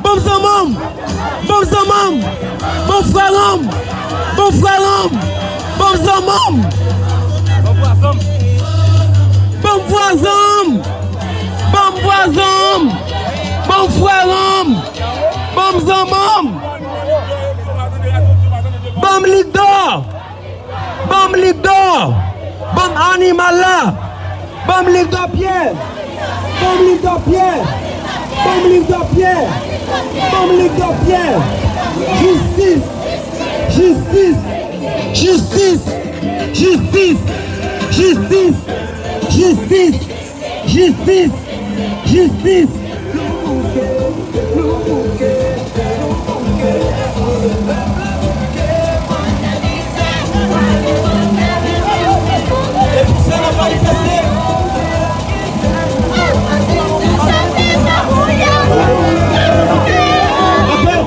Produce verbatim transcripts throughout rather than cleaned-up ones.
Ban m zanmanm! Ban m zanmanm! Ban m frèranm! Ban m frèranm! Ban m zanmanm! Ban m vwazanm! Ban m vwazanm! Ban m frèranm! Ban m zanmanm! Ban m Ligdò! Ban m Ligdò! Ban m animal la! Ban m Ligdò Pyè! Ban m Ligdò Pyè! Ban m Ligdò Pyè! Ban m Ligdò Pyè! Jistis! Jistis! Jistis! Jistis! Jistis! Jistis! Jistis! Jistis!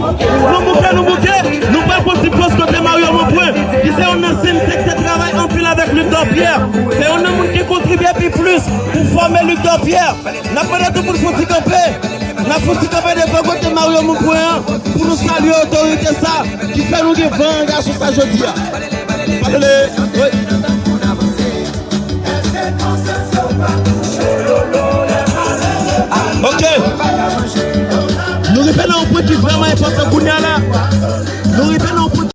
Ok, nou bouke, nou bouke. Nou pral pran ti poz kote Mario Monbrun, ki se youn nan senm sektè travay anpil avèk Lik Dòpyè. Se youn nan moun ki kontribye pi plis pou fòme Lik Dòpyè. N ap mande tout moun fouti kanpe. N ap fouti kanpe devan kote Mario Monbrun an pou nou salye otorite sa ki fè nou gen van gason sa jodi a. Pale, wi. Ok. Nou rive nan yon pwen ki vrèman enpòtan kounye a la. Nou rive nan